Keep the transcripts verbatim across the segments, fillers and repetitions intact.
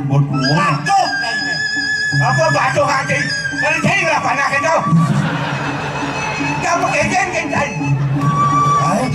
Buat gua. Patuh kayaknya. Apa patuh hati? Penting lah panah itu. Kamu kejeng kejeng. Hai.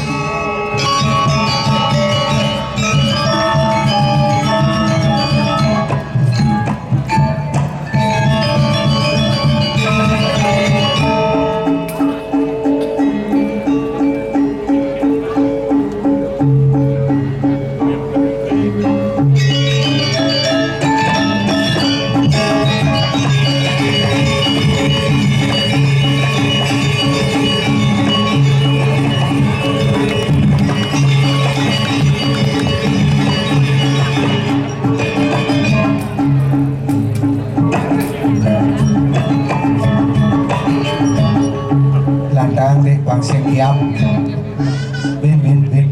Lantang dek bangsa diam. Bin, bin, bin.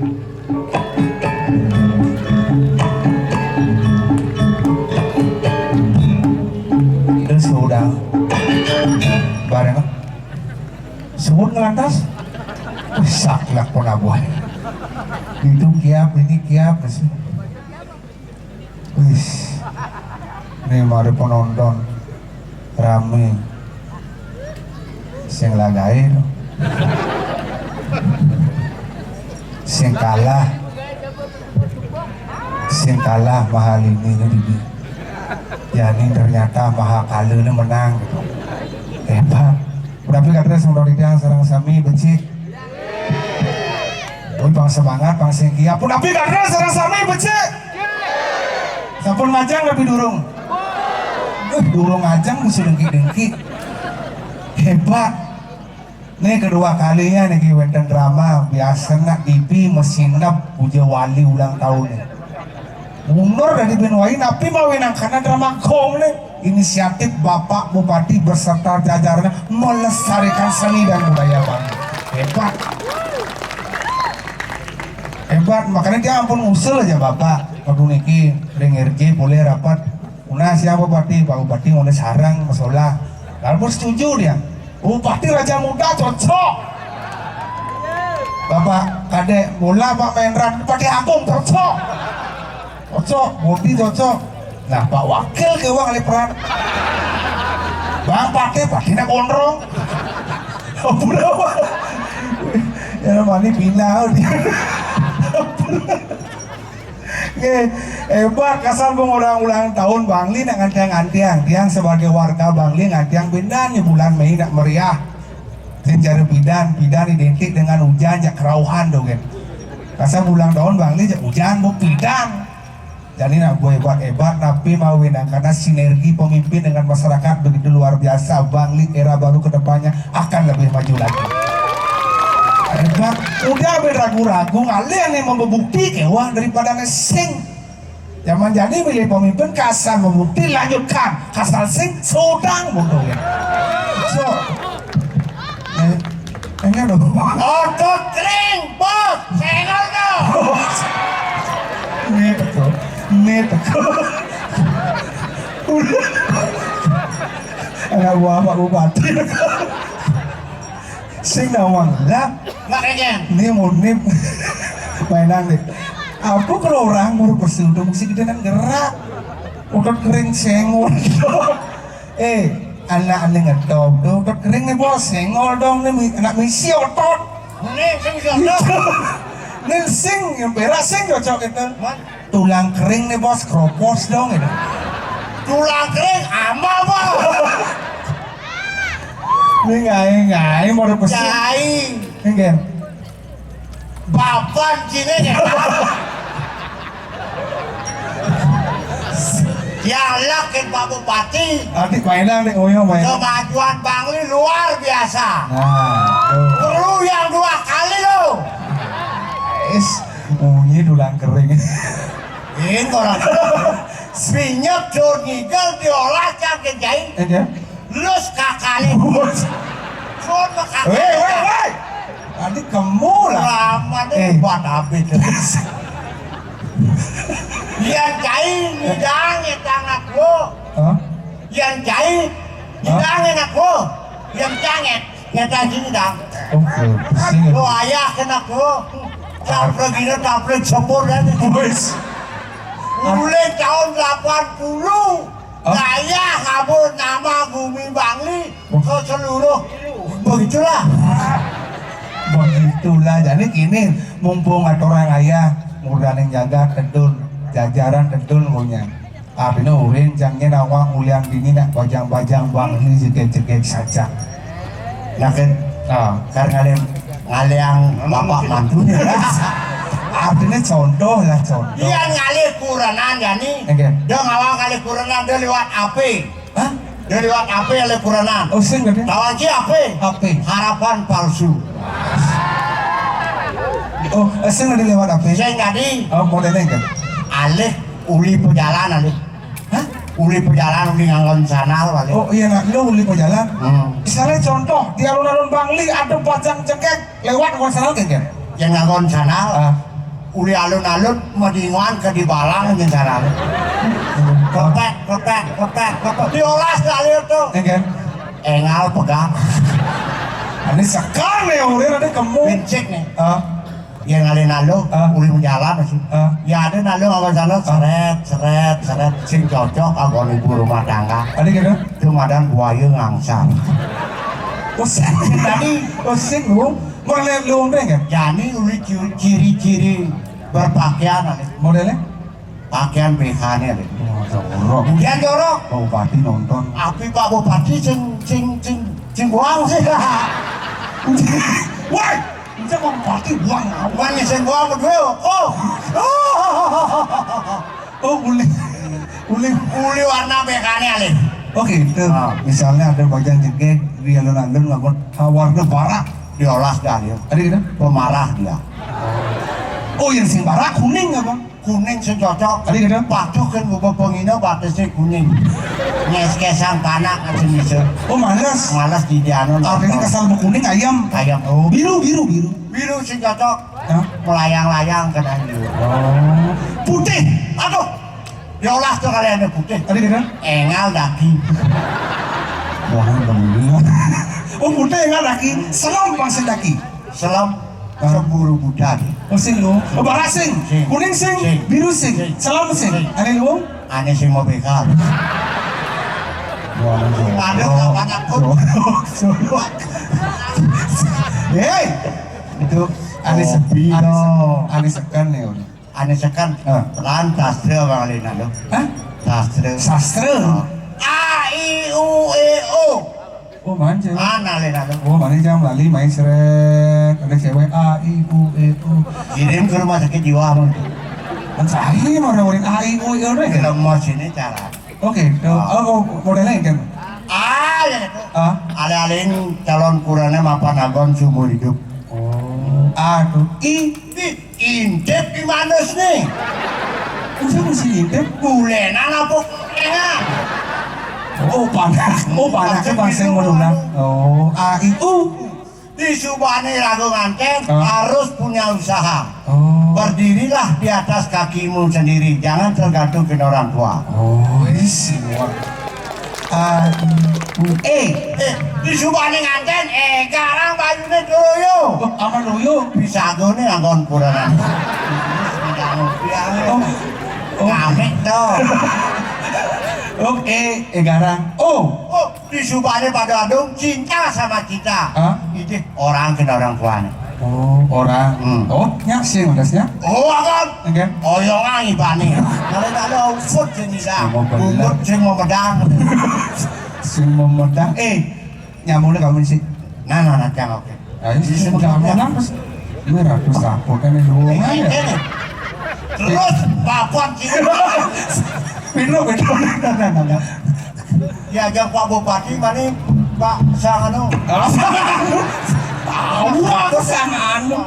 Terus udah bareng. Sebut ngelantas. Saklak pun abuah. Itu kiap, ini kiap. Wis. Nih mari penonton rame. Sing lagae to. Sing kalah. Sing kalah mahal ini ini di. Yani ternyata maha kalah ini menang gitu. Hebat. Tapi kata semoga sareng sami becik. Oh, bang semangat, bang sing kiap. Pun tapi karena sareng sami becik. Sampun ngajeng tapi durung. Eh, durung ngajeng bisa dengki-dengki. Hebat. Nih kedua kalinya nih wenten drama biasa nak dipi mesinap puja wali ulang tahun nih. Mundur dari ben wai, tapi mau wenang karena drama gong nih. Inisiatif Bapak Bupati beserta jajarannya melestarikan seni dan budaya Bangli. Hebat. Hebat, makanya dia ampun usul aja Bapak. Waktu niki ring R J boleh rapat. Una siapa Bupati? Pak Bupati ngone sarang masalah. Lalu setuju dia. Bupati Raja Muda cocok. Bapak Kadek bola Pak Menran Bupati Agung cocok. Cocok, Budi cocok. Nah, Pak Wakil ke uang leperan. Bang Pate, Pate nak gondrong. Ampun apa? Ya, mani pindah. Nggih, hebat kasar pengorang ulang tahun Bangli nak ngantiang-ngantiang. Tiang sebagai warga Bangli ngantiang bendan nih bulan Mei nak meriah. Sing jare pidan, pidan identik dengan hujan, jak kerauhan tuh kan. Kasar ulang tahun Bangli jak hujan, bu pidan. Jadi nak buat hebat-hebat, tapi mau wenang karena sinergi pemimpin dengan masyarakat begitu luar biasa. Bangli era baru kedepannya akan lebih maju lagi. Hebat, udah beragu-ragu, ngalih nih membukti kewah daripada ngesing. Zaman jadi milih pemimpin kasar membukti lanjutkan kasar sing sudang bodoh ya. So, eh, enggak dong. Otot kering, bos, senggol dong. Ini betul, ini betul. Udah. Anak buah Pak Bupati. Sing nawang lah. Nggak kayaknya. Ini murni mainan nih. Aku kalau orang mau bersih udah mesti kita kan gerak. Udah kering senggol. Eh, anak aneh ngetop tuh. Udah kering nih bos, senggol dong nih mi- anak misi otot. Ini sing bisa dong. Nih sing yang beres sing cocok itu. Tulang kering nih bos, kropos dong ini. Tulang kering ama bos. Ini ngai ngai mau bersih. Cai. Ini kan. Bapan sini ya. Ya lakin Pak Bupati. Nanti mainan nih, oh ya main. Kemajuan Bangli luar biasa. Nah, tuh. Perlu yang dua kali loh. Is, bunyi tulang kering. Ini orang. Senyap jor ngigel diolah cang kejai. Eh, ya? Lus kakale. Bos. Sun kakale. Weh, weh, weh. Tadi kamu lah. Lama nih. Eh. Buat apa itu? Yang cai ngidang ya tangak lo. Hah? Yang cai ngidang ya nak lo. Yang canget ya tadi ngidang. Oke, pusing. Lo ayah kena lo. Taplek ini taplek sepur dan itu. Wes. Mulai tahun delapan puluh. Nama Bumi Bangli ke seluruh. Begitulah. Begitulah. Jadi gini, mumpung ada orang ayah, murdaning jagat tedun, jajaran tedun punya. Artinya urin jangnya nawang ulian dini nak bajang-bajang Bangli jegek-jegek saja. Nah kan, ah, karena ngalian ngaliang bapak mantunya. Artinya contoh lah, contoh. Iya, ngalih kurenan, Jani. Oke. Dia ngawang ngalih kurenan, dia lewat A P. Hah? Dia lewat A P ngalih kurenan. Oh, sing tadi? Lawan si A P. A P. Harapan palsu. Oh, eh, sing tadi lewat A P. Sing tadi. Oh, modelnya kan? Alih uli pejalan, alih. Hah? Uli pejalan, uli nganggon sandal, alih. Oh, iya, nak, lu uli pejalan. Hmm. Misalnya contoh, di alun-alun Bangli ada bajang jegek lewat nganggon sandal, kan? Yang nganggon sandal. Ah. Uli alun-alun madingoan ke di balang jeung sandal. Kotek, kotek, kotek, kotek. Diolas dalil tuh. Iya kan? Engal pegang. Ini sekar nih, udah ada kemu. Pincik nih. Ah. Yang ngalih naluh, ah, uli menjalan masih. Ah. Ya ada naluh nganggon sandal, seret, seret, seret. Sing cocok nganggon ibu rumah tangga. Ada gitu? Itu madan buaya ngangsar. Pusing tadi. Pusing lu. Mau lihat lu, kan? Jani uli ciri-ciri berpakaian, alih. Modelnya? Pakaian B H-nya, alih. Wah, jorok. Kemudian jorok. Pak Bupati nonton. Tapi Pak Bupati sing, sing, sing, sing buang sih. Woi, bisa Pak Bupati buang. Bukan sing buang, kedua. Oh. Oh, boleh. Boleh. Uli warna B H-nya, alih. Oke, itu. Ah. Misalnya ada bajang jegek di alun-alun, lamun, ah, warna barak. Diolas dalil. Ada gitu? Pemarah dia. Oh, yang sing barak kuning apa? Kuning sing cocok. Ada gitu? Patuh kan buka pengina batasnya kuning. Nyes kesang panak kan sing bisa. Oh, males. Males di dianu. Artinya kesal kuning ayam. Ayam. Oh, biru, biru, biru. Biru sing cocok. Hah? Melayang-layang kan anjir. Oh. Putih. Aduh. Diolas tuh kalian putih. Ada gitu? Engal daki. Wah, bener. Oh, putih engal daki. Selam pasti daki. Selam. Ah. Cemburu Buddha nih. Oh, sing lu. Oh, barak sing. Sing. Kuning sing. Sing. Biru sing. Sing. Selam sing. Sing. Ada lu? Aneh sing mau bekal. Wah, ada apa takut? Jorok, jorok. Hei, itu aneh se-, aneh se-, aneh sekan nih, udah. Aneh sekan. Ah. Lan sastra Bang Lina lo. Hah? Sastra. Sastra? Oh. A, I, U, E, O. Oh, manja. Mana Lina lo? Oh, mana jam lali main seret. Ada cewek A, I, U, E, O. Kirim ke rumah sakit jiwa, Bang. Kan saya mau nawarin A, I, U, E, O deh. Lemas ini cara. Oke, tuh. Ah. Oh, oh, modelnya kan? Ah, ya itu. Ah? Alih-alih calon kurenan mapan agon seumur hidup. Oh, aduh. I, I. Intip di manus nih. Masa mesti intip? Bulenan apa kulengan? Oh, panak. Oh, panaknya bahasa yang menolak. Oh, A, I, U. Disubane raga nganten, ah, harus punya usaha. Oh. Berdirilah di atas kakimu sendiri, jangan tergantung ke orang tua. Oh, isi. A, I, U, E. Eh, disubane nganten, eh, garang bayune loyo. Oh, aman loyo. Bisa gone nganggon kurenan. Oh. Oh. Ngamik to. Oke, eh, garang. Oh. Oh, disubane pada adung cinta sama kita. Hah? Ini orang kena orang tuane. Oh, orang. Hmm. Oh, nyaksing udah siap. Oh, akan. Oke. Oyongan ibane. Kalau tak ada uput sing bisa. Mau bener. Bungut sing mau medang. Sing mau medang. Eh, nyamuknya kamu sih. Nah, nah, nah, jangan, oke. Ayo, sing mau kamu nang, pas. Ini ratus aku kan ini. Eh, doang aja. Eh, eh. Terus, papan sih. Pindah, pindah. Nah, nah, nah, nah. Diajak Pak Bupati, mani Pak Sanganu. Tahu aku Sanganu.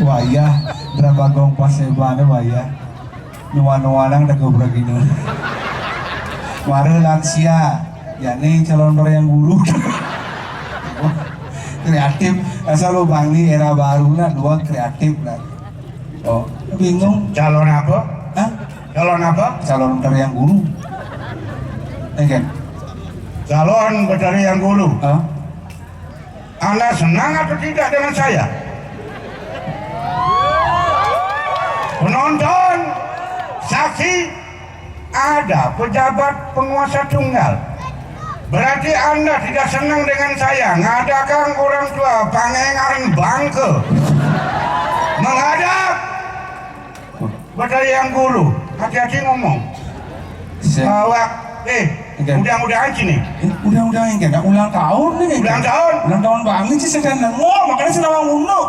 Wayah, berapa gong pas hebatnya wayah. Nuan-nuan nang dago bragina. Mara lansia, jani calon orang guru. Kreatif, asal lu Bangli era baru lah, dua kreatif lah. Oh, bingung. Calon apa? Hah? Calon apa? Calon Batari Angguru. Engken. Calon Batari Angguru. Hah? Anda senang atau tidak dengan saya? Penonton, saksi, ada pejabat penguasa tunggal. Berarti Anda tidak senang dengan saya. Ngadakang orang tua, pangengan bangke. Menghadap Batari Angguru, hati-hati ngomong. Awak, eh, udah-udahan sini. Eh, udah-udahan, engken, ulang tahun nih. Ulang tahun? Ulang tahun Bangli sih, sedang nengok, makanya sedang ngunduk.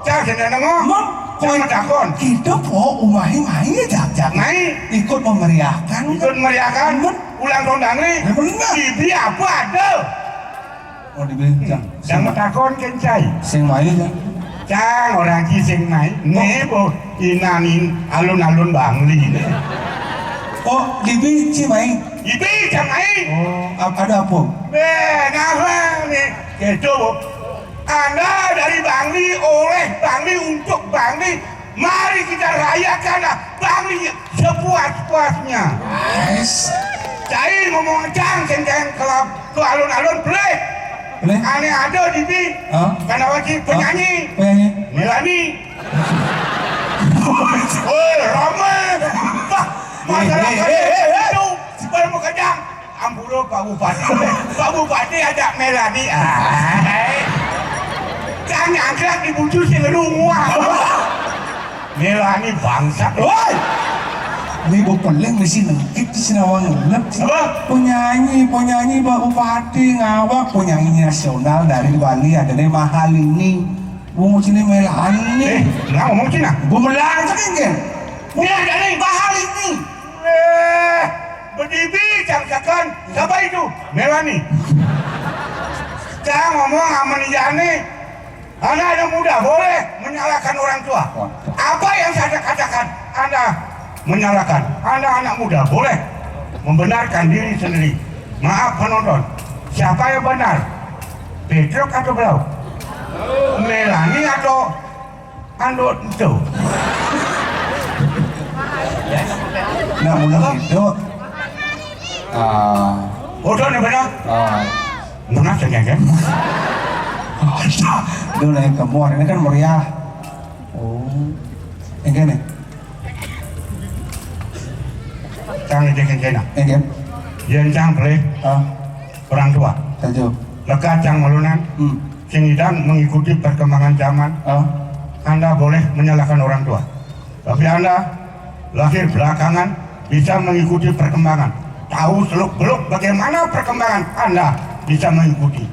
Cak, sedang nengok. Emang, cak, takon. Kita po umahi mai, cak, cak. Mai. Ikut memeriahkan. Ikut memeriahkan. Ulang tahun Bangli. Ya, bener. Bibi apa ada? Oh, dibilang, Cang. Cang matakon kén cai. Sing mai, Cang. Cang, orang ci sing mai. Né, bo, inanin alun-alun Bangli né. Oh, dibi ci mai. Ibi cang mai. Oh, ap-, ada apa? Eh, ngapa nih? Gitu, bo. Anda dari Bangli, oleh Bangli, untuk Bangli. Mari kita rayakanlah Bangli sepuas-puasnya. Cai ngomong cang, ceng-ceng kelap ke alun-alun, pelih. Pelih? Ane ada di bi. Hah? Kana wajib penyanyi. Penyanyi. Melani. Woi, rame. Wah, masyarakat itu. Woi, mau kejang. Ampura Pak Bupati. Pak Bupati ajak Melani. Ah. Cang nyangkrak di bucu sing runguh. Melani bangsat. Woi. Ini bu peling mesti nengkit di Sinawang ngenep. Apa? Penyanyi, penyanyi Pak Bupati ngawak, penyanyi nasional dari Bali, ada nih Mahalini. Bu mau sini Melani. Eh, ngomong Cina? Bu Melani kan? Ini ada nih Mahalini. Eh, berdiri cang tekan. Siapa itu? Melani. Cang ngomong sama ni Jani. Anak-anak muda boleh menyalahkan orang tua. Apa yang saya katakan, Anda menyalahkan. Anda anak muda boleh membenarkan diri sendiri. Maaf penonton, siapa yang benar? Petruk atau Belau? Melani atau Andut itu? Nah, mula itu. Ah. Udah nih benar? Ah. Benar saja kan? Dulu yang kemuan ini kan meriah. Oh. Yang kene. Cang ide kene. Yang kene. Yang cang boleh. Ah. Orang tua. Tahu. Lekat cang melunan. Hmm. Sing idang mengikuti perkembangan zaman. Ah. Anda boleh menyalahkan orang tua. Tapi Anda lahir belakangan, bisa mengikuti perkembangan. Tahu seluk-beluk bagaimana perkembangan, Anda bisa mengikuti.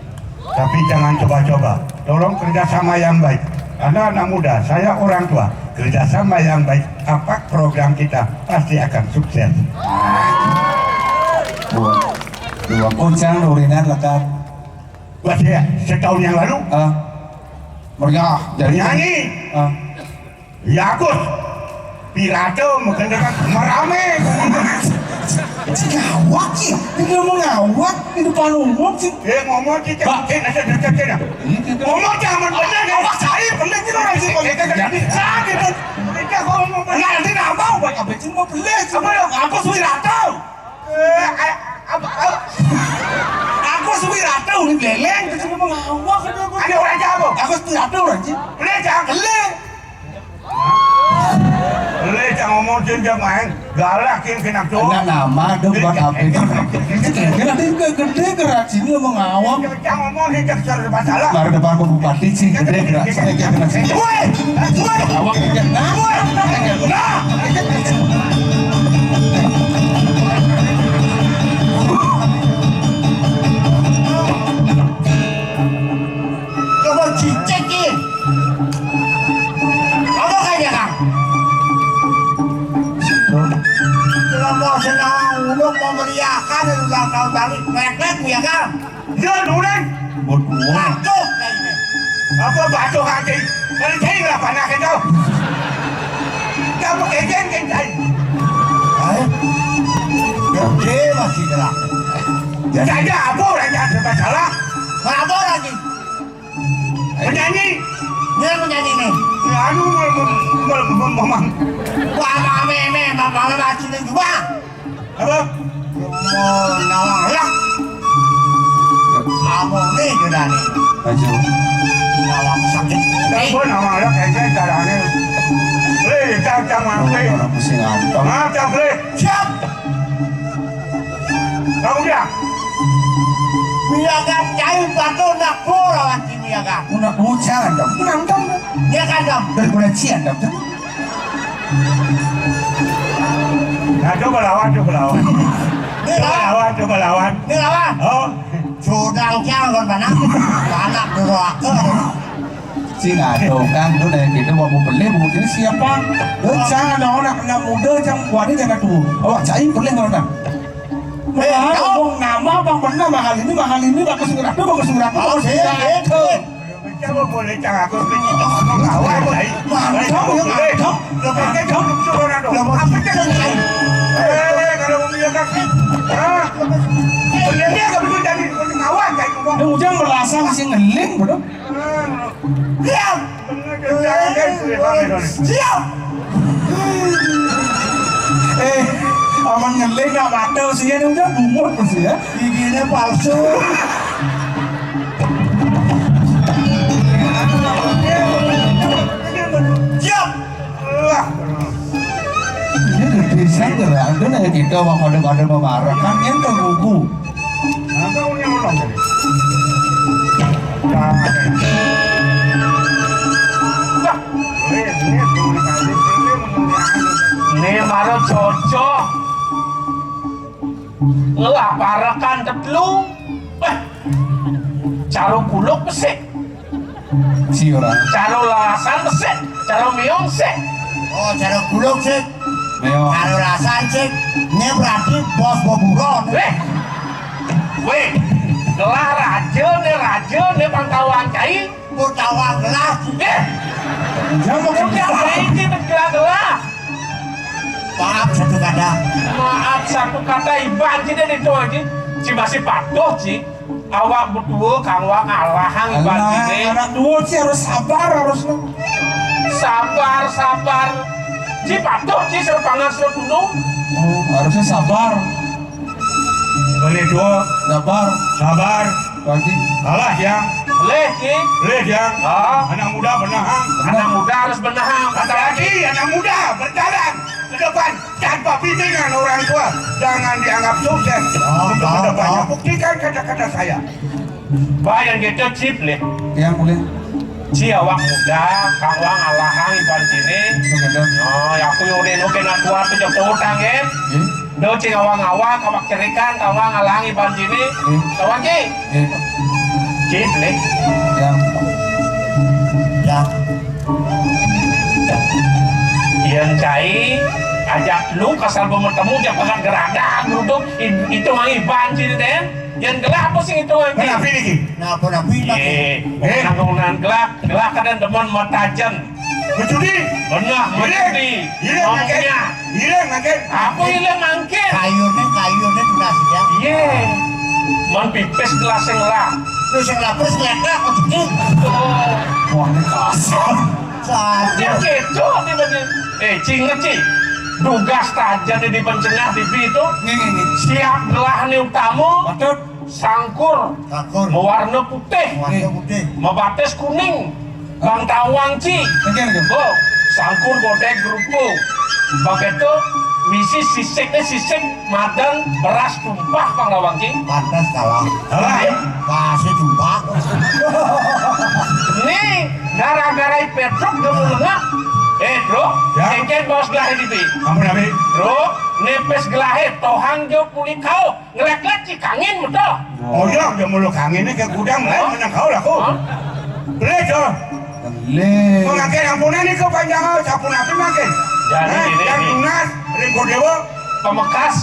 Tapi jangan coba-coba. Tolong kerjasama yang baik. Anda anak muda, saya orang tua. Kerjasama yang baik, apa program kita pasti akan sukses. Dua. Dua. Uncang Durinan lekat. Buat saya, setahun yang lalu. Ah. Meriah. Jadi nyanyi. Ah. Ya, Gus. Pidato menggendekan merame. Ngawak sih, ini mau ngawak di depan umum sih. Eh, ngomong sih, Pak. Cek, cek, cek, cek, cek. Ini kita ngomong jangan bener, ya. Awak saya bener gitu, orang sih, kalau kita jadi sakit, kan. Kita ngomong bener. Nanti nama buat apa sih mau beli? Apa ya? Aku Suwirato. Eh, eh, apa, apa? Aku Suwirato, ini beleng, itu cuma mau ngawak, kata aku. Ada orang Jawa. Aku Suwirato, orang sih. Beli, jangan. Beli. Lé cang ngomong cing cang main, galak cing kena tuh. Anak nama dong buat apa itu? Kira-kira nanti ke gede gerak sini ngomong awam. Cang ngomong cing cang cari masalah. Mari depan Pak Bupati sih gede gerak sini, gerak sini. Woi, woi, awak kena, woi, kena. Coba cicik ki. Apa kaya kang? Kalau mau senang ulung mau meriahkan ulang tahun Bali, ngekek ya kang. Iya, nulen. Buat gua. Batuk kayaknya. Apa batuk hati? Kencing lah panas itu. Kita pakai kencing tadi. Hai. Gede masih gerak. Jadi ada apa orang yang ada masalah? Apa lagi? Penyanyi. Dia penyanyi nih. Anu, mem-, mem-, mem-, mem-, mem-, wah, apa, apa, Mémé, mama, mama, sini juga. Apa? Mau nawang lak. Kamu nih, udah nih. Aja. Nawang sakit. Kamu nawang lak, kayak caranya. Lé, cang, cang, mampir. Orang pusing anteng. Maaf, cang, lé. Siap. Kamu dia. Miyagan cai batu nak pura wanci miyagan. Nak bujang, dong. Nonton. Dia kan, dong. Dari bulan siang, dong. Nah, coba lawan, coba lawan. Ini Coba lawan. lawan, coba lawan. Ini lawan. Oh. Sudang cang, kon panak. Panak dulu aku. Sing ado kan, tu dari kita buat mau beli, mungkin siapa? Lu jangan ada orang anak muda, jangan buat ini, jangan tuh. Awak cai boleh, orang. Eh, Nah, kau. Ngomong nama, bang, benar, mahal ini, mahal ini, bagus surat tu, bagus surat tu, Oh, bagus iya, surat iya, tu. iya. Coba boleh cang aku pergi. Lawan, cai. Mantap, ya, mantap. Lo pakai jam tu orang tu. Apa cang, cai? Eh, kalau mau punya kaki. Ah. Dia dia kalau betul jadi kawan, cai, ngomong. Dia ujang belasang, masih ngeling, bodoh. Diam. Siap. Eh, aman ngeling nak mata sih ya, dia udah bungut sih ya. Giginya palsu. Siap. Ini gede sih, ada nih kita mau kode-kode memarah kan, yang ke buku. Né mara cocok. Ngelah parekan tetelu. Wah. Cara kuluk besik. Si ora. Cara lasan besik. Cara miong sik. Oh, cara kuluk sik. Meo. Cara lasan sik. Né berarti bos boburon. Wéh. Wéh. Gelah raja né, raja né, pangkawang cai. Pangkawang gelah. Éh. Jangan Udah, ini gelah-gelah. Maaf satu kata. Maaf satu kata, iban ci dadi to, ci. Ci masih patuh, ci. Awak betua, kang wak ngalahang iban Alah, ci. Anak dua ci harus sabar, harus. Sabar, sabar. Ci patuh, ci, serpangan, sertunung. Oh, harusnya sabar. Beli dua. Sabar. Sabar. Lagi. Kalah, Jang. Leh, ci. Leh, Jang. Ah. Anak muda benehang. Anak muda harus benehang. Hati-hati, anak muda berjalan ke depan tanpa bimbingan orang tua. Jangan dianggap sukses untuk ke depannya. Buktikan kata-kata saya. Bayang gitu, Cip, leh. Yang boleh. Ci awak muda, kang wak ngalahang iban ciné. Bener. Oh, ya aku yo neno kena kuat tu jatuh utang, ya. Hmm? Do ci ngawang-ngawang, kawak cerikan, kawang ngalangi banjini. Hmm. Kawang ci. Hmm. Ci, beli. Yang. Yang. Yang cai, ajak lu kasar bertemu, dia pakai geradak, geruduk, i-, itu mangi banjini deh. Yang gelah apa sih itu, Ci? Kenapa ini, Ci? Nah, apa nabi, Ci? Iya. Eh. Nang gelah, gelah kadang demen matajen. Berjudi. Benar, berjudi. Iring, iring, makin. Maunya. Iring, makin. Apa iring makin? Kayuné, kayuné tunas ya. Iya. Man pipis gelas sing lah. Terus sing lapis ngeletak, kok dingin. Oh. Wah, ini kasar. Sadar. Dia gitu, dia bagi. Eh, ci, inget, ci. Dugas tajen di pencengah di itu. Nih, nih, nih. Siap gelah nih utama. Patut. Sangkur. Sangkur. Mawarna putih. Mawarna putih. Mabatis kuning. Bang tawang ci. Nggih, nggih. Bo, sangkur godhég grupu. Begitu misi sisikné sisik madang beras tumpah Bang tawang ci. Pantes kalah. Kalah. Pasti tumpah. Nih, gara-gara Petruk gemulungan. Eh, Bro, ya. Kéngkén bos gelahé di. Ampun, Abi. Bro, nipis gelahé tohang jo kulit kau. Ngelek-lek ci kangin betul. Oh iya, udah mulu kanginnya ke gudang lain menang kau lah kau. Hah? Boleh tuh. Boleh. Kau makin ampunan nih kau panjang kau, sapunaken makin. Jadi ini, yang ini. Tunas, Ringko Dewa. Pemekas,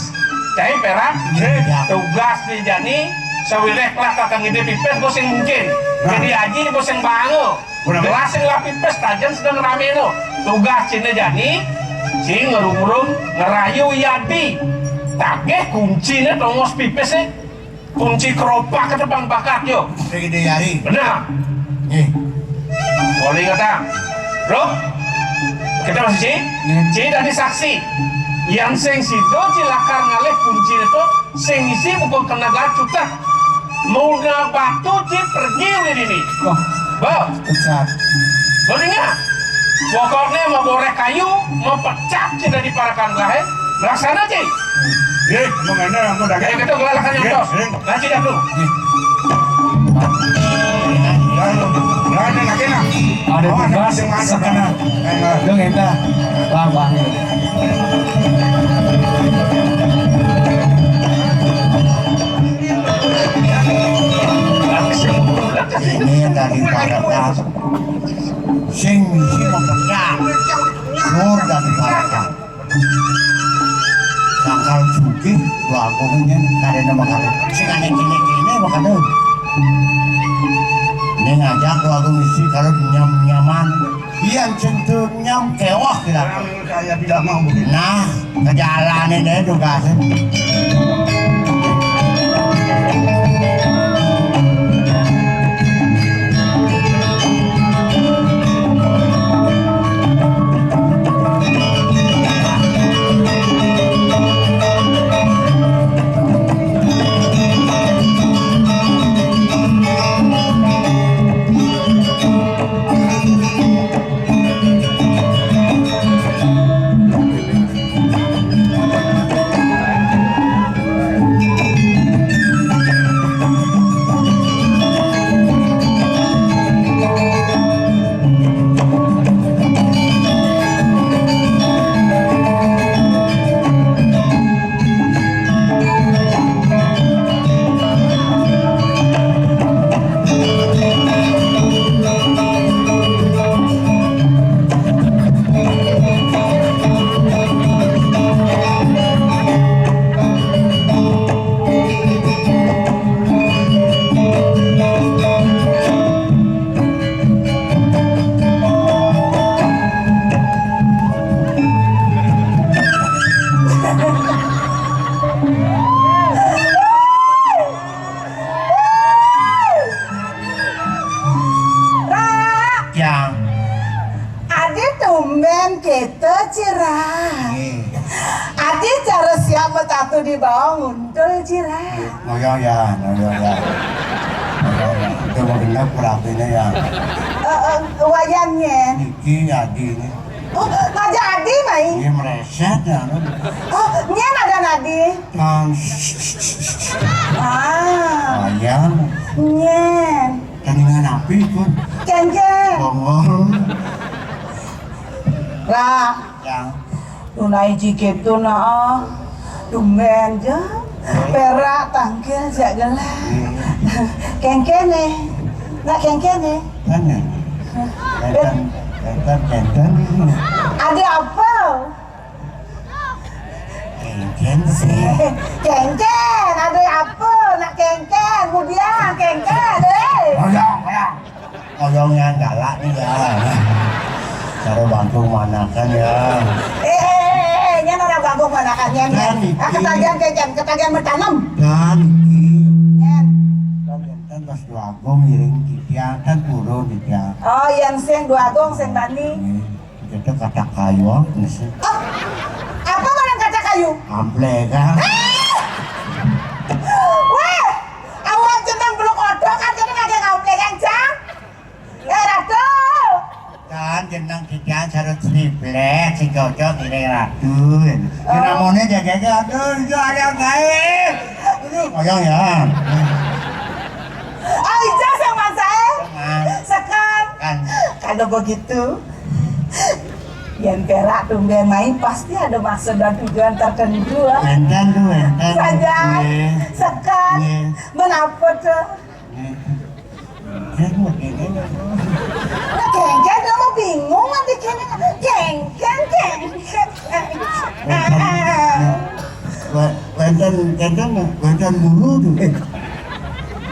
cai perak. Iya. Tugas di jani, sawileh kelak kakang ide pipis bos yang mungkin. Nah. Jadi haji bos yang bango. Bener. Gelas sing lah pipis tajen sedang rame no. Tugas ciné jani, ci ngerumrum ngerayu Yadi. Tagih kunciné tongos pipisé. Kunci keropak ke depan bakat yo. Sing ide yari. Benar. Nggih. Boleh kata. Bro. Kita masih, Ci? Ci dadi saksi. Yang sing sida, Ci, lakar ngalih kunci itu, sing isi buka kena gacutek. Muna batu, Ci, pergi udah dini. Wah, Bo, pecat. Lo dengar? Pokoknya mau boreh kayu, mau pecat, Ci, dari parakan lahir. Laksana, Ci. Nggih, mangkene ampun, Raden. Kaya gitu, gua laksana. Nggih, nyoto. Nggih. Ngaji dah, Bro. Nggih. Ada tugas, sakana. Dong, entah. Bang, bang. Ini dari para sing isi mau pecat. Nur dari para Sangkal sugih, Dwagung nyén karena makanan. Sing ada kene-kene makanan. Ini ngajak Dwagung isi kalau nyam-nyaman. Iya, sentuh nyam kewah kira. Saya tidak mau begitu. Nah, kejalanan deh tugasnya. Yang. Adi tumben kita, Cira. Nggih. Adi cara siap metatu di bawah nguntul, Cira. Ngoyong ya, ngoyong ya. Ngoyong ya. Itu mau genep berarti ya. Eh, eh, wayan nyén. Niki adi ini. Oh, ngajak adi mai. Ini mereset ya. Oh, nyén ada nadi. Kan. Ah. Wayang. Nyén. Tandingan api pun. Kénkén. Bongol. Lah. Yang. Tunai jikitu nah. Tumben ja. Pérak tangkil jak gelah. Kénkén nih. Nak kénkén nih. Tanya. Kénkén, kénkén, kénkén. Ada apa? Kénkén sih. Kénkén, ada apa? Nak kénkén, kemudian kénkén, eh. Ngoyong, ngoyong. Ngoyongnya galak nih ya. Cara bangku manakan ya. Eh, eh, eh, eh, nyén orang bangku manakan nyén. Dan iki. Ah, ketagihan kénkén, ketagihan menanam. Dan iki. Nyén. Dan pas Dwagung ngiring titiang, kan purun titiang. Oh, yang sing Dwagung sing bani. Nggih. Kita kata kayu apa sih? Oh, apa barang kata kayu? Amplek kan? Eh! Wéh, awak jeneng belum odok kan jadi ngajak amplek kan, Cang? Eh, Ratu! Kan jeneng kikian sarut triplek, sing cocok ini Ratu. Ini namanya jaga aduh, itu ada yang gaib. Aduh, koyong ya. Oh, ija sing masaé? Mas. Sekar. Kan. Kalau begitu, yén pérak tumbén main, pasti ada maksud dan tujuan tertentu, ah. Wénten tuh, wénten. Saja. Nggih. Sekar. Nggih. Menapa tuh? Nggih. Nggih, mungkin ini. Nah, kénkén kamu bingung nanti kénkén. Kénkén, kénkén. Wénten, wé-, wénten, wénten, wénten buru tuh.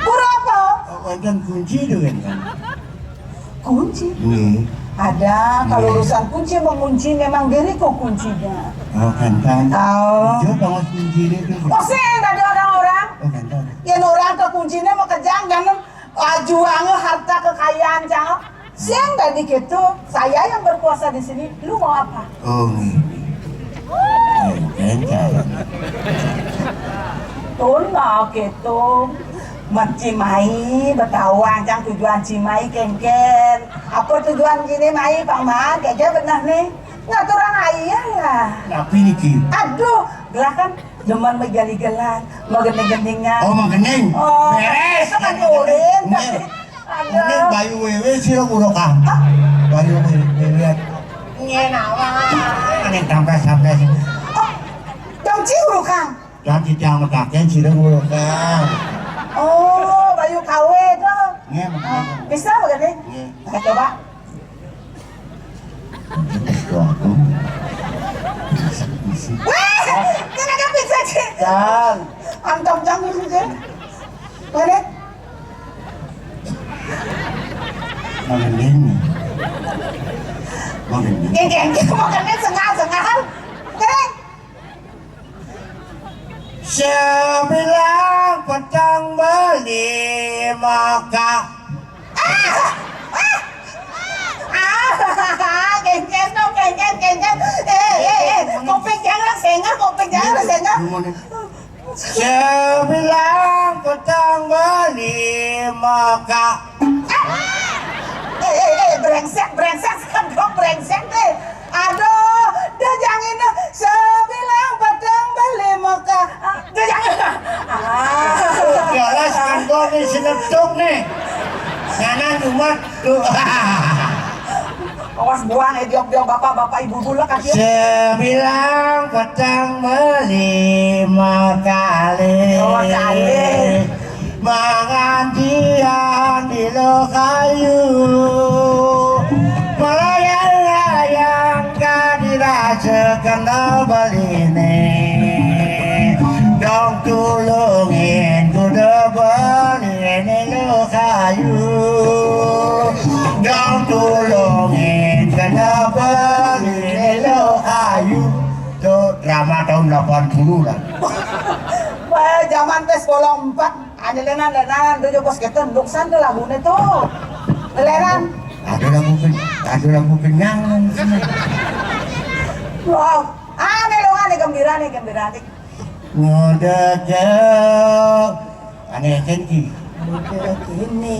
Buru apa? Wénten kunci tuh, wénten. Kunci? Nggih. Ada, kalau urusan kunci mengunci memang diriku kuncinya. Oh, kénten. Oh. Ijo banget kunci ini tuh. Oh, sing tadi orang-orang. Oh, kénten. Yén orang ke kuncinya mau kejang, jangan, ah, juang harta kekayaan, Cang. Sing tadi gitu, saya yang berkuasa di sini, lu mau apa? Oh, nggih. Nggih, nggih. Tuna gitu. Mesti mai betawa ancang tujuan si mai kengken. Apa tujuan gini mai, Pak Man? Kayaknya benar nih. Ngaturan ayah lah. Tapi niki. Aduh, gelah kan demen megali-gelan, magending-gendingan. Oh, magending. Oh, beres. Itu kan ulin, tapi Aduh. Ini bayu wewe sira urukang. Bayu wewe. Nyen awak. Ning tampes-tampes. Oh, dong ci urukang. Dan tidak mekaken sira urukang. Oh, bayu kawe to. Nggih, mekaten. Bisa begini? Nggih. Nah, coba. Itu aku. Wah, kan ada pizza, Ci. Dan. Antam jangan, Ci. Mana? Magending. Magending. Nggih, nggih, nggih, magending sengal-sengal. Nggih. Sebilang petang beli Mekah. Ah! Ah! Ah! Kengken dong, kengken, kengken. Eh, eh, eh. Kuping jangan sengah, kuping jangan sengah. Sebilang petang beli Mekah. Eh, eh, eh, brengsek, brengsek, sendok brengsek deh. Aduh, dia jangan sebilang petang beli Mekah. Ah, dia jangan. Ah. Jelas kan kok nih sinetron nih. Nyanan umat tuh. Awas buang, eh, diok-diok bapak-bapak ibu-ibu lah, kasihan. Sebilang petang beli makale. Oh, makale. Mangantian di Lokayu. Melayang-layang kadira sekena beline. Dong tulungin kuda beline Lokayu. Dong tulungin kena beli lelo ayu. Tuh drama tahun delapan puluh lah. Wah, zaman tes bolong empat, ada lenan-lenan tuh pos ketun duksan tuh lagunya tuh. Lenan. Ada lagu ken-, ada lagu kenyang. Wow, ah, nih lo nih gembira nih, gembira nih. Ngodeke. Ane kene iki. Ngodeke ane.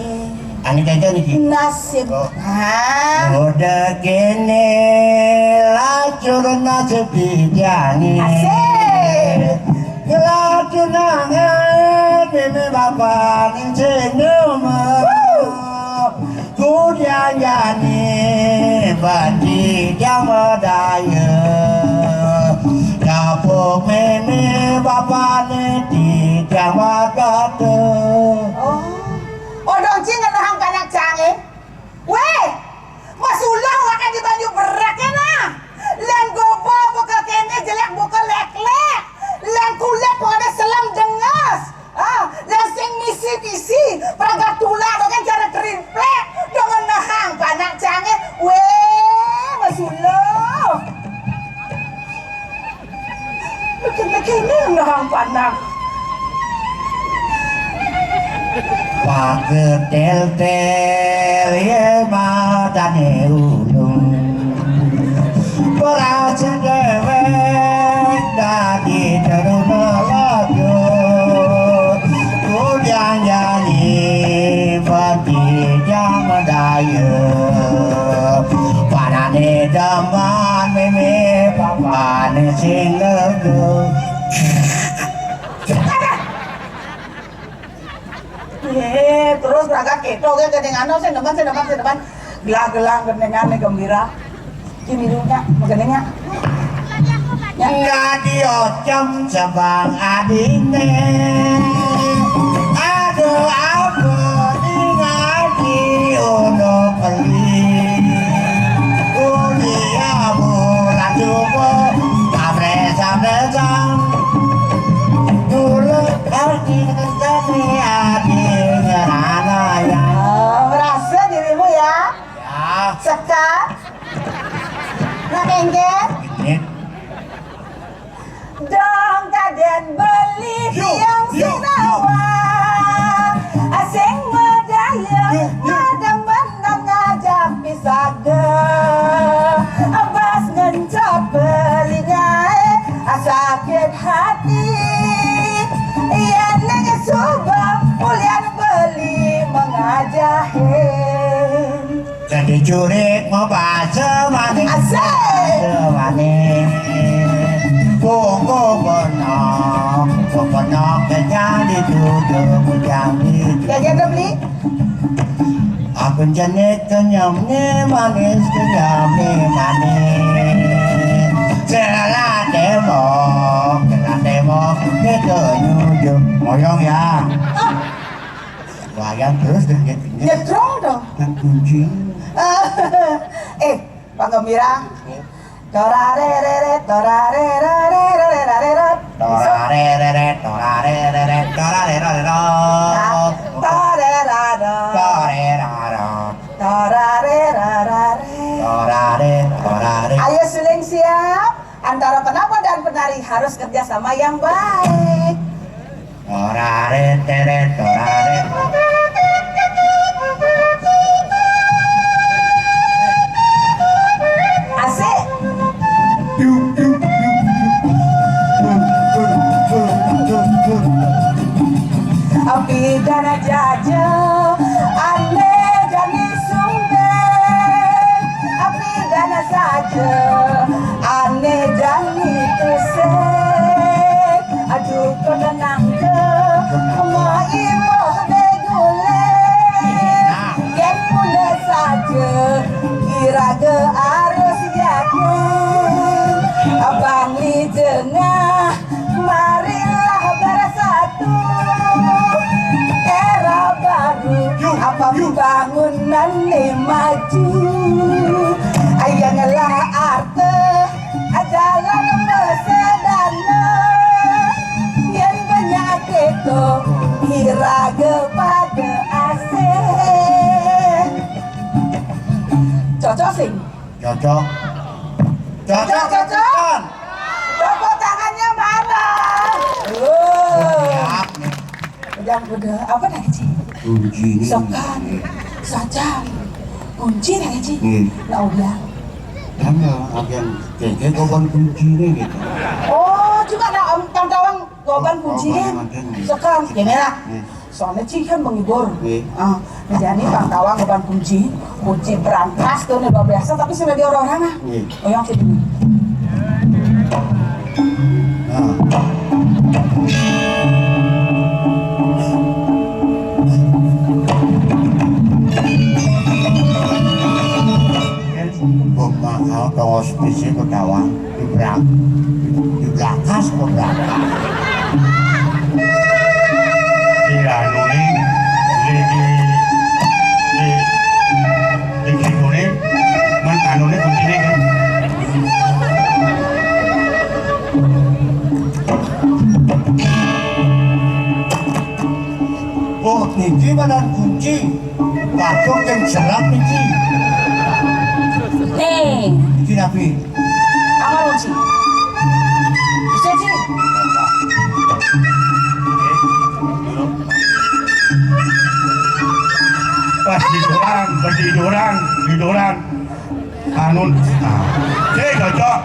Ane kene iki. Nasib. Oh. Hah? Ngodeke ane lacur nasib dijangi. Asik. Ngelacur nangan mimi bapak ning jenuma. Wuh. Kudian jani bandi jama daya. Dapuk meme bapane di jama kata. Oh. Odong cing ngenahang kanak cange. Weh, Mas Ulah wakan di banyu berak ya nah. Len gobo buka kene jelek buka lek-lek. Len kulit pada selam denges. Ah, lah sing misi-misi, pragat tular kan cara triplek, dengan nahang panak cange, weh, Mas Ulo. Kene-kene nahang panak. Pagetel-tel ye matane ulung. Ora sedewek dadi teruna laju. Kudian jani bati jam daya. Panane demen meme papane sing lego. Eh, terus berangkat keto ge gendingan sing demen, sing demen, sing demen. Gelah-gelah gendingan nih gembira. Cimirunya, magendingnya. Dadi ocem sebang adine. Aduh, ampun, ngaji ono peli. Kuliahmu laju, pamresan-resan. Dulu Ati ngenteni ati ngeranaya. Oh, merasa dirimu ya? Ya. Sekar. Nak engger. Ini. Dong kaden beli tiang sinawa. Asing medaya. Madem menang aja. Curik mau basa manis. Asik. Basa manis. Bungkuk benok, bungkuk benok, kenyang dituduh, bujang di. Jajan udah beli? Aku jenis kenyam nih manis, kenyam nih manis. Celah tembok, celah tembok, gitu nyujuk. Ngoyong ya. Wayang terus deh, gitu. Nyetrong dong. Kan kunci. Eh, Pak Gembira. Torarerere, torarerere, torarerere. Torarerere, torarerere, torarerere. Torerara. Torerara. Torarerarare. Torare, torare. Ayo, suling siap. Antara penambal dan penari harus kerja sama yang baik. Torare, tere, torare. Asik. Api dana jaja, ane jani sumbe. Api dana saja, ane jani tuse. Aduh, kau tenang ke, mau iboh degule. Yen pule saja, kira ke arus yakin. Abang di tengah, marilah bersatu. Era baru, apa pembangunan ni maju. Ayangelah arte, jalan mesedana. Yen penyakit tu, kira ke pada asih. Cocok sih. Cocok. Cocok, cocok. Tepuk tangannya mana? Oh. Siap nih. Udah, udah. Apa dah, Ci? Kunci nih. Sokan. Saja. Kunci dah, Ci. Nih. Nah, udah. Kan ya, agen keke kapan kunci nih gitu. Oh, juga nak Om Tang Tawang. Goban kuncinya. Goban kuncinya. Sekarang gini lah. Iya. Soalnya Ci kan menghibur. Iya. Ah, jadi Bang Tawang goban kunci, kunci berangkas tuh nih luar biasa, tapi sudah di orang-orang ah. Iya. Oh, yang sini. Nah. Bok mahal tongos bisi Bang Tawang. Di Brak-, di Brakas apa Brakas? Di anu ni, di, di, di, di situ ni, man anu ni kunci ni kan? Oh, niki badan kunci. Waduh, yang seram niki. Nih. Niki napi? Apa kunci? Bisa, Ci? Pas diduran, pas diduran, diduran. Anu, nah. Sik, Cocok.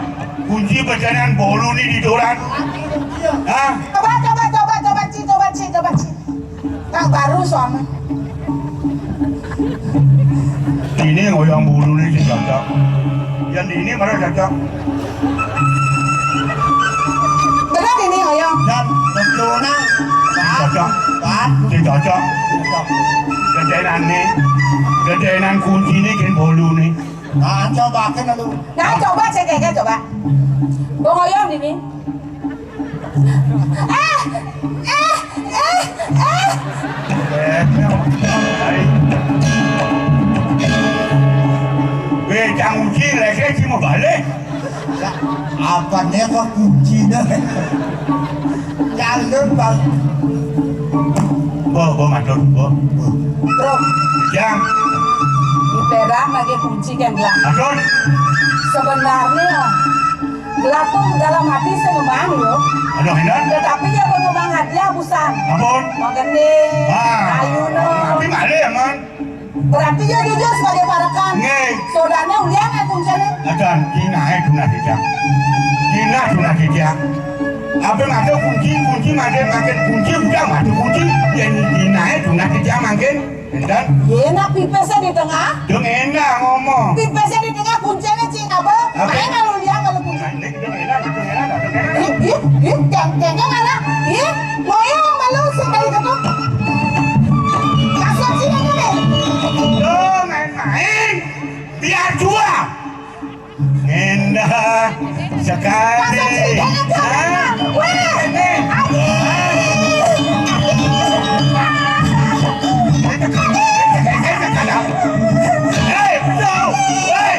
Kunci pecahan bolu ni diduran. Hah? Coba, coba, coba, coba, Ci, coba, Ci, coba, Ci. Tak baru soalnya. Ini ngoyong bulu ni si Cocok. Yang di ini mana Cocok? Benar ini ngoyong. Dan betul nah. Cocok. Kan? Si Cocok. Gedenan ni. Gedenan kunci ni kin bolu ni. Nah, coba kan lu. Nah, coba cek, cek, coba. Bang Oyong ini. Eh, eh, eh, eh. Weh, jangan uji lagi, cuma balik. Apa nih kok kunci dah? Jalur, Bang. Bo, bo, matur, bo. Terus. Jang. Di Perak lagi kunci kan gelang. Matur. Sebenarnya gelang tuh dalam hati saya memang loh. Aduh, ini. Tetapi ya kalau memang hati ya busan. Ampun. Mau gede. Ah. Ayu no. Tapi malu ya, Man. Berarti ya jujur sebagai parekan. Nggih. Sodane ulian aku mencari. Adan, dinae dunah dijang. Dinah dunah dijang. Apa maksud kunci, kunci makin, makin kunci, udah maksud kunci. Yang dinae dunah dijang makin. Dan? Yé, nak pipisé di tengah. Dong enak ngomong. Pipisé di tengah, kuncinya cing apa? Apa? Main kalau liang kalau kunci. Nah, ini dong enak, dong enak, dong enak. Ih, ih, ih, jang, jang, jang, anak. Ih, mau ya malu sekali ketemu. Kasih sini aja deh. Tuh, main-main. Biar jual. Indah sekali. Hah? Hei, betul. Hei.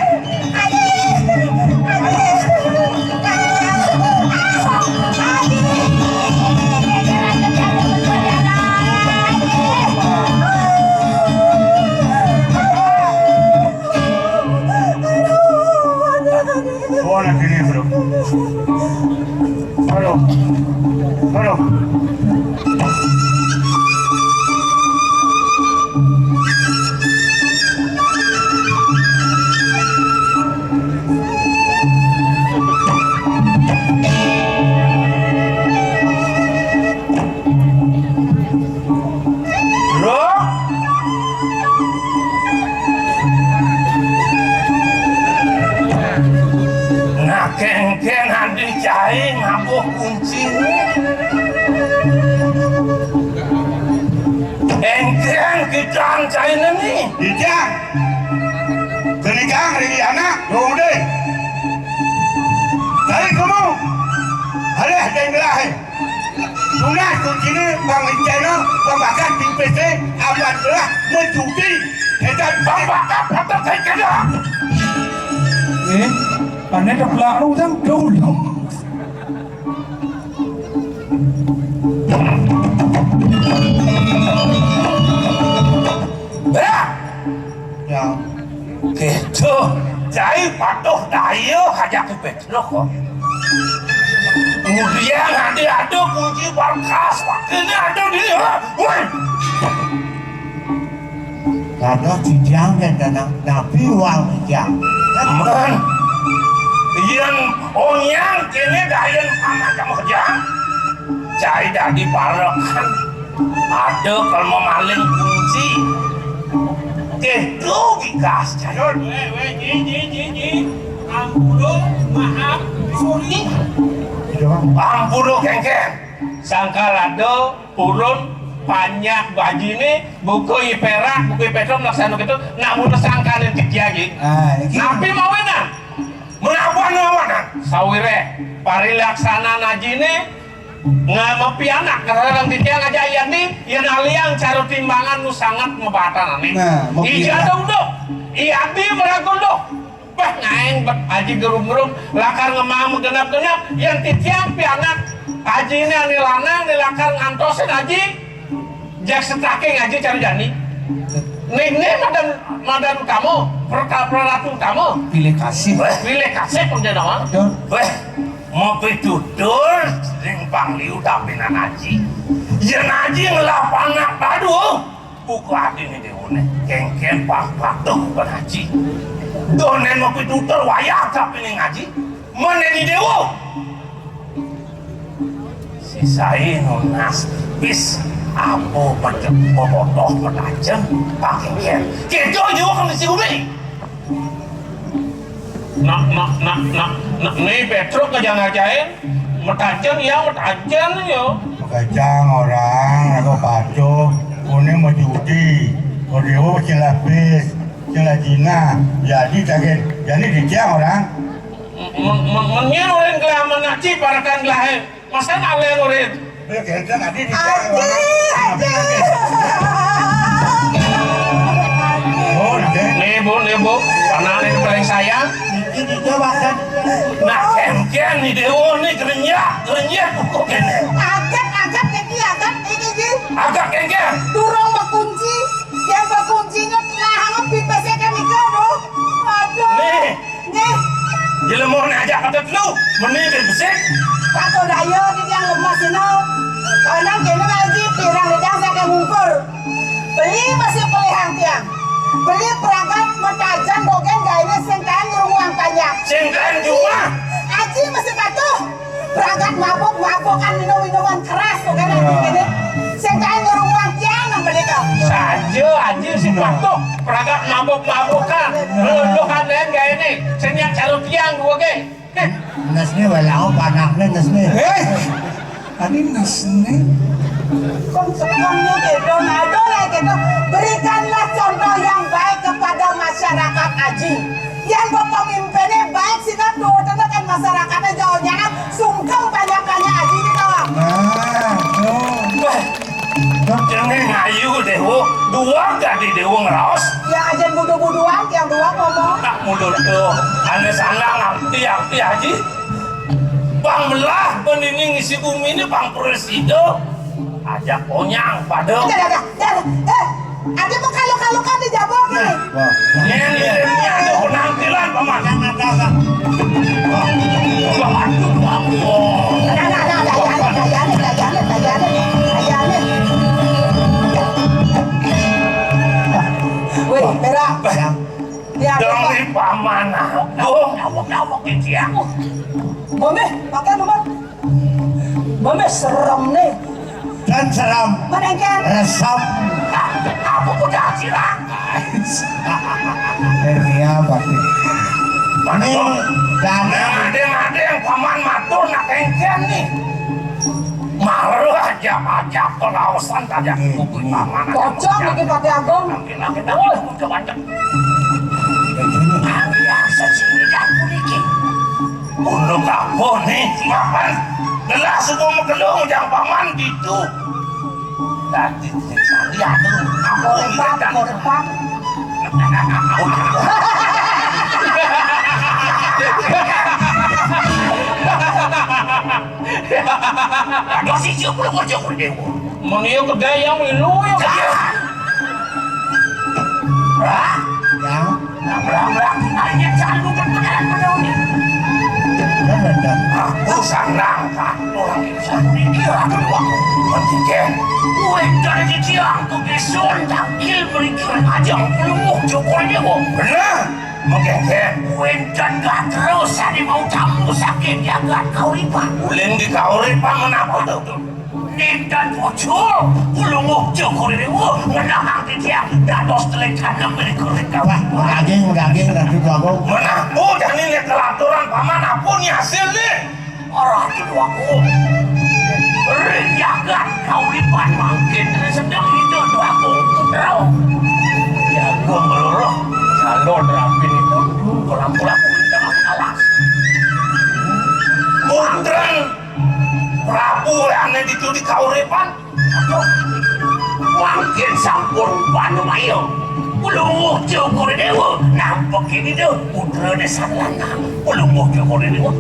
Buona che libro. Però, però. Bro. Nah, kéngkén adi cai ngabuh kunciné. Kéngkén kitaan cainé né. Ijang. Kenikang ring anak, dong deh. Tarik kamu. Alih deng gelah. Tunas kunciné Bang Encéna, Bang Bakat di P C, Abang Gelah, mencuti, édan Bang Bakat, patut saya kena. Eh, pané teplak lu, Jang. Jauh, jauh. Gelah. Ya. Gitu. Cai patuh daya aja ku Petruk kok. Kemudian ada ada kunci markas, pakainya ada di, woi. Ada titiang dan tanah nabi uang titiang. Man. Yang onyang kini dayan panak sama kerja. Cai dadi parekan. Ada kalau mau maling kunci. Kéto bikas, Jayun. Wéh, wéh, Ji, Ji, Ji, Ji. Ampura, maaf, suri. Ampura, kéngkén. Sangkal ada, purun, panjak, bajiné, buka i pérak, buka i pétrum, laksana kéto, namuna sangkané titiang, Ji. Ah, iki. Napi mawinan? Melawan lawanan. Sawiréh, parilaksanan ajiné, Nga mapianak, kadang-kadang titiang ngajak i adi, yén aliang cara timbangan nu sanget mabatan ané. Nah, mapianak. Ija ada unduk, i adi maraga unduk. Bah, ngaéng bet aji gerumbrung, lakar ngemaang magenap-genap, yén titiang pianak, ajiné ané lanang, né lakar ngantosin aji, jak setaking aji cara jani. Né, né madan, madan utama, perka-, peralatan utama. Pilih kasih. Wéh, pilih kasih pang dia nawang. Betul. Wéh, mapitutur ring pangliu dapinan aji. Yén aji ngelah panak baduh, buka adi né déwané. Kéngkén pang patuh ban aji. Donén mapitutur wayah dapining aji. Mén né déwa. Sisaé nunas tipis, apa pecek bobotoh matajen, pakéngkén. Kéto juga kondisi umi. Nak, nak, nak, nak, nak, né Petruk ngajak-ngajakin, matajen ya, matajen ya. Makejang orang, aku patuh, kuning majuti, kodéwa sing lapis, sing lajina, jadi kaget, jadi dicang orang. Men-, men-, men-, nyén ulin gelah menaci, parekan gelahé. Masa ngalih ulin? Aji, aji. Oh, nggih. Nih, Bu, nih, Bu. Anak nih paling sayang. Niki, niki, Bakat. Nah, kéngkén né déwa né, gerenyak, gerenyak, kok kéné. Agat, agat, niki, agat, niki, niki. Agat kéngkén. Durung makunci, yén makunciné telah, pipis kan nika, Bu. Aduh. Nih. Nggih. Jelemané ajak katelu, meni besik. Patuh daya titiang lemas dina. Kanan kéné lagi pirang ledang saking ungkur. Beli masih pelihang tiang. Beli pragat matajen dogén gainé sing kaén ngrunguang panjak. Sing kaén jumah. Aji masih patuh. Pragat mabuk-mabukan minum-minuman keras dogén aji kéné. Sing kaén ngrunguang tiang nang menika. Aja, aja si Nah. Patuk, pragat mabuk-mabukan. Nah. Luluhan lain gaya nih. Sing nyak carut tiang dua ge. Nes nih, walau panaknya nes nih. Eh, tadi nes nih. Kon sekongnya gitu, nah, itu lah gitu. Berikanlah contoh yang baik kepada masyarakat, Aji. Yang pemimpinnya baik sih kan tuh, itu kan masyarakatnya jauh jangan sungkem banyak-banyak, Aji, gitu. Nah, tuh. Wah, Dengeng ayu dewa, dua gadi dewa ngeraos. Yang ajen budu-buduan, yang dua ngomong. Tak mulut tuh, ane sandang arti-arti, Aji. Bang melah peninggi ngisi bumi ini, Bang Presida. Aja konyang pada. Ada, ada, ada. Eh, ada mengkalu-kalukan di jabang nih. Wah. Ini, ini ada penampilan, Paman. Yang ada, Bang. Wah. Waduh, Bang. Ada, ada, ada, ada, ada, ada, ada, ada, ada, ada, ada. Wih, berak. Bang. Ya, demi Bang. Paman aku. Awak-awak ini aku. Mami, pakai nomor. Mami serem nih. Dan serem. Menengken. Resem. Aku udah cilaka. Ini apa sih? Ini dan Nah, ada, ada yang Paman matur nak engken nih. Malah aja, aja pengawasan tadi. Iya, iya. Paman aja. Pocong iki Patih Agung. Nanti, nanti, nanti, aku coba cek. Yang sini. Kami yang sesini dan puniki. Untuk apa nih, Paman? Jelas aku mekelung yang Paman gitu. Tadi sekali aku. Aku Korepak, ingatkan. Korepak. Ada si Joko, Joko Dewa. Mengio kedai yang milu ya. Hah? Ya. Nabrak-nabrak, hanya candu dan pejalan pedaunnya. Benar, benar. Aku sandang, Kak. Orang itu mikir aku waktu kontingen. Kue dari ciciang ke Besun, takil berikir aja pelumuk Joko Dewa. Benar. Mungkin kue dan gak terus ada mau tamu sakit jagat kauripan. Ulin di kauripan menapa tuh? Nindan pocol, ulunguh Joko Dewa, ngenahang titiang, dados telik tanem beri kulit. Wah, daging, daging, Ratu Agung. Menapu jani nek kelaturan Paman, apa nih hasilnya? Ratu Agung. Ring jagat kauripan mangkin sedang hidup Agung Putra. Jagung luluh, calon rapin itu, pulang-pulang tengah alas. Putra Prabu ane ditu di kauripan. Aduh. Mangkin sampun panumaya. Ulunguh Joko Dewa. Nampak ini dah putra desa lanang. Ulunguh Joko Dewa.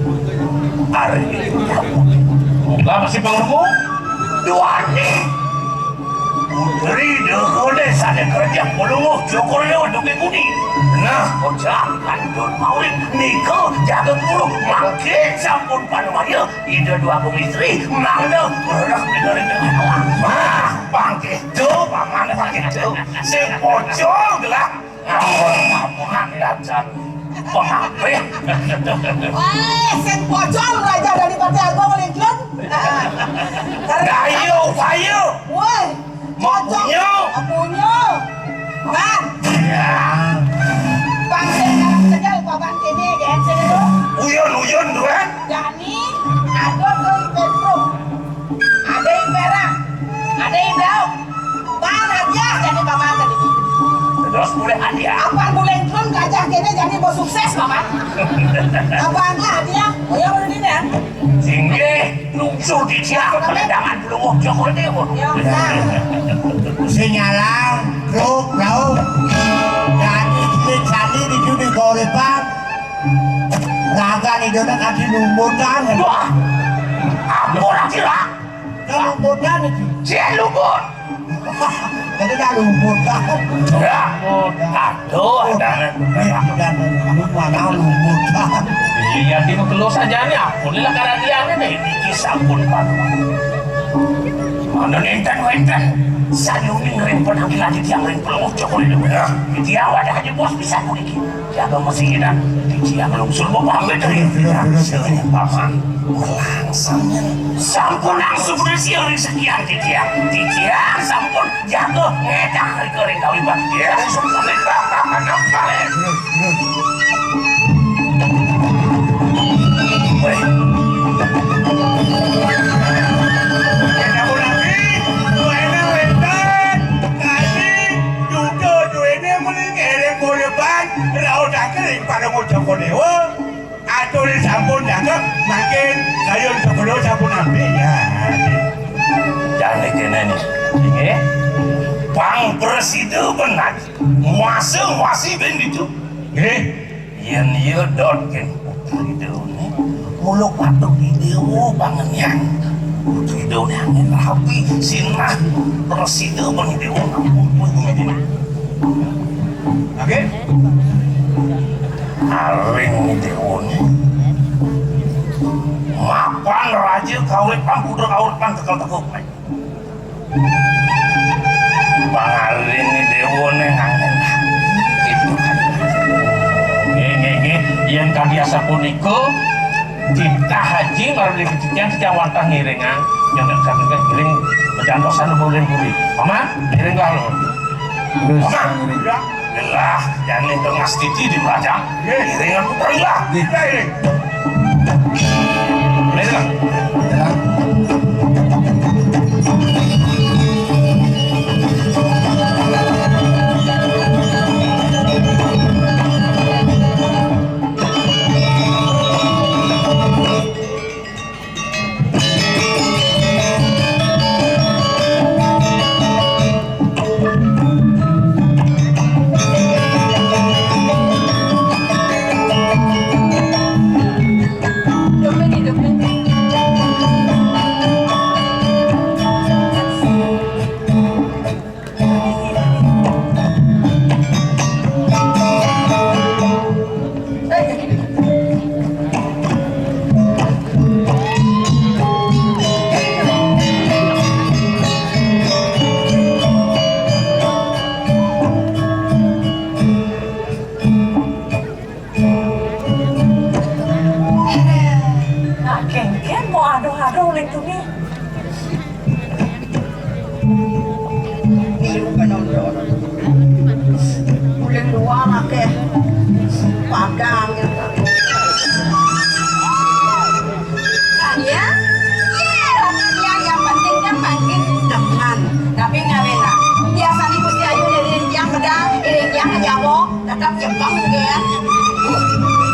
Hari ini. Lah masih bangun. Duani. Putri dehone sane kerja pelungguh Joko Dewa duke budi. Nah, ojang kandun mawin nika jaga guru mangkin sampun panumaya ida dua agung istri mangda berah negara dengan alam. Wah, bangkit tu, paman bangkit tu. Sing pocong gelah. Ampun, ampun, dacan. Pengapih. Wah, sing pocong raja dari Partai Agung Linglung. Daya upaya. Woi, cocok. Mempunyai. Mempunyai. Bang. Ya. Bang, sing sekarang tegal, Bang, sini, kan, sini dulu. Uyun, uyun, tuan. Jani, ada tuh Petro. Ada yang merah. Ada yang blau. Bang, hadiah jadi Bang tadi. Terus boleh hadiah. Apa boleh pun gajah kene jadi bos sukses, Bang? Apa hadiah? Oh ya, udah ini ya. Singgih, lungsur di siang, kelendangan pelungguh Joko Dewa. Ya, Bang. Sinyalang, truk, laut. Jadi, sini candi di sini gorepan. Raga nih, dia kasih lumputan. Wah, ampun, Akira. Lumputan itu. Cek lumput. Jadi dah lumputan. Ya. Aduh, ada. Ini tidak ada lumputan. Iya, di keluh saja nih. Aku ini lah karadian ini. Iki sampun, Pak. Mana nenten, wenten? Sané uning ring penampilan titiang ring Pelungguh Cokor I Déwa. Titiang wadah aja bos pisan puniki. Jaga masihinan, titiang lungsur bepamit ring titiang. Seuning Paman, langsung. Sampun langsung ring sekian titiang. Titiang sampun jaga ngedang ring kawiban. Ya, sampun. Wéh. Yén sampun napi, duéné wénten, kadi duto duéné muli ngiring kureban, raosaken ring Palungguh Cokor I Déwa, atur sampun cakep, mangkin kayun Cokor I Déwa sampun napi, ya. Jani kéné nih. Inggih. Pang prasida ben aji. Nguasa-nguasi ben ditu. Nggih. Yén iya dot kén Putri Déwané, mula patut I Déwa pangenian. Putri Déwané angin rapi, sinah prasida ban I Déwa ngampun kuwi ngene. Nggih. Aring I Déwané mapan raja kauripan, putra kauripan tekel teka. Pangaring I Déwané ngangen. Gitu kan. Nggih, nggih, nggih. Yén kadi asapunika, titah aji margi titiang, titiang wantah ngiringang. Yén nek saged ngiring, bejantosan nuhun ring puri. Paman, ngiring kula. Terus Paman. Ngiring. Gelah, jani tengah stiti di belakang. Nggih. Iringan putra gelah. Nggih. Nggih, nggih. Nggih, gelah. Gelah. Nak kéngkén mau aduh-aduh uling tuni. Niru penonton. Uling luar akéh padang ya. Kan ya? Iya, Ratu, yang, yang penting kan mangkin demen. Tapi ngawinang. Biasanya Gusti Ayu iring tiang medal, iring tiang ke Jawa. Tetep nyepeng, ya.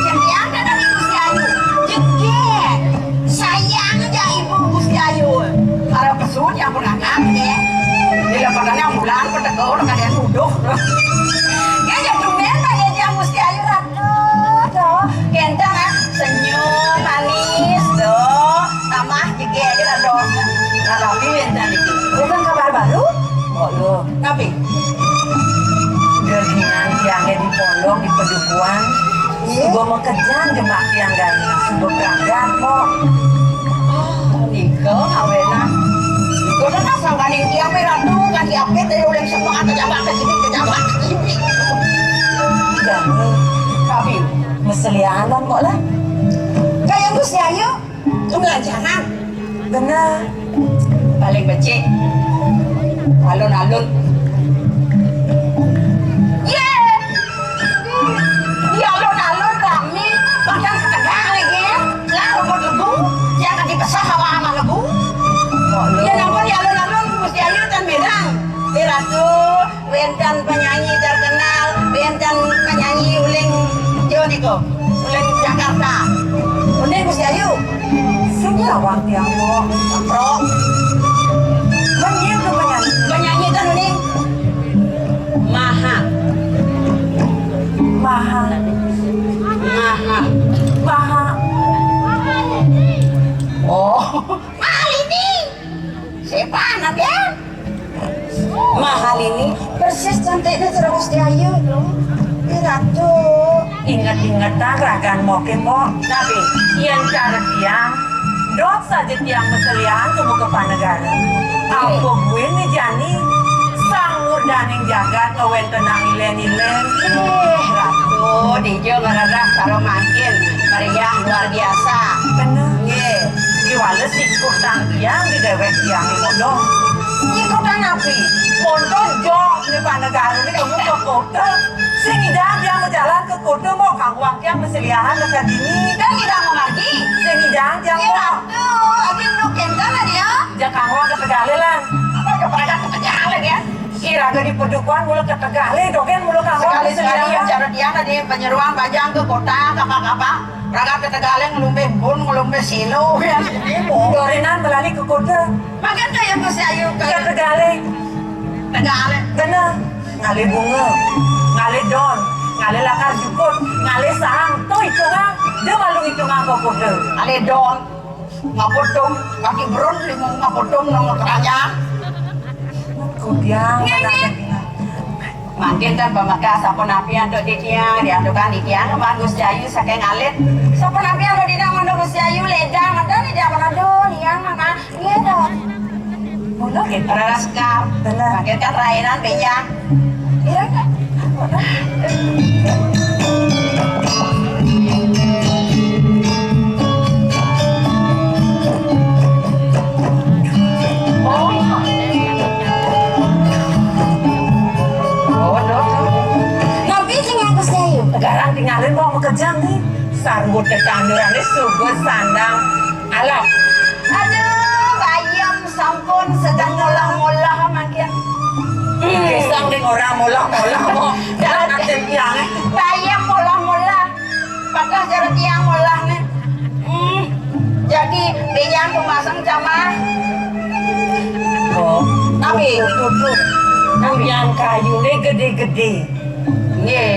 Jadian ada di Gusti Ayu. Jegég. Sayang aja ibu Gusti Ayu. Para pesut yang pernah ngambil. Bila pada yang bulan, pada kau, pada yang duduk. Ya, ya, tumben, ya, ya, Gusti Ayu, Ratu, tuh. Ganteng, ah. Senyum, manis, tuh. Tambah jegég aja, Ratu. Kalau ini, dan itu. Bukan kabar baru? Oh, lo. Tapi, geginan tiangé di pondok di padukuhan, suba makejan jemak tiang gaé, suba pragat, Pok. Oh, nika ngawénang. Nika dah sangkaning tiang mé Ratu, kan diapit dari uleng semua, ke jabak ke sini, ke jabak ke sini. Jani, tapi, meselianan kok lah. Kayak Gusti Ayu. Tunggal jangan. Bener. Paling becik. Alun-alun. Yé! Di alun-alun rami, padahal ketegang lagi ya. Lah, rumput lebu, yang tadi pesah sama sama lebu. Ya, nampun di alun-alun, Gusti Ayu tan mirang. Di Ratu. Wénten penyanyi terkenal, wénten penyanyi uling jo niku, uling Jakarta. Uning Gusti Ayu. Sing nyawang tiang, Pok. Pro. Mén nyén to penyanyi? Penyanyi ten uning. Maha. Maha. Maha. Maha. Oh. Maha ini. Siapa, Nadia? Mahalini, persis cantiknya cara Gusti Ayu. Ih, Ratu. Inget-ingetan ragan moke, Pok. Napi? Yén cara tiang, dot saja Tiang maselihan ka muka panegara. Apa buin né jani? Sang murdaning jagat ngawéntenang ilén-ilén. Ih, Ratu, dija ngrereh cara mangkin meriah luar biasa. Bener. Nggih. Kéwala sikutang tiang di déwék tiangé modong. Sikutang napi? Monto jok di panegara né ka muka kota. Sing ngidang tiang majalan ka kota, mbok kanggoang tiang maselihan ka dini. Dong ngidang mamargi. Sing ngidang tiang, mbok. Aduh, adi nu kénten lah dia. Ja kanggoang ka tegalé lan. Apa ja pada ka tegalé dia? Iraga di padukuhan mula ka tegalé, dogén mula kanggoang. Sekali-sekali maselihan. Cara tiang adi panyeroan bajang ka kota, ka apa-apa. Raga ka tegalé ngelombé embun, ngelombé silo, ya. Dorinan melali ka kota. Mangkin kaya Gusti Ayu ka tegalé. Tegalé. Bener. Ngalih bunga, ngalih don, ngalih lakar jukut, ngalih sarang, to itungang, da malu ngitungang ka kota. Ngalih don, ngaputung, kaki berun, lima ngaputung, nang kerajaan. Kudiang. Mangkin kan pamekas sapunapi antuk titiang, diantukan titiang, Mas Gusti Ayu saking alit. Sapunapi antuk titiang, Mas Gusti Ayu, ledang, ada titiang, aduh, niang, Mama. Iya, dong. Mula gitu. Rara sekap. Bener. Makin kan rainan bénjang. Iya, Kak. Oh. Oh, dong. Ngopi sing aku sayu. Tegarang tingalin mau makejang nih. Sarwa tetandurané suba sandang alap. Aduh, bayem sampun sedeng molah-molah mangkin. Pisang ding ora molah-molah mo. Jalan atin tiangé. Bayem molah-molah. Patah jero tiang molah né. Hmm. Jadi bénjang pemasang jamaah. Oh, tapi tutup. Punyang kayuné gedé-gedé. Nggih.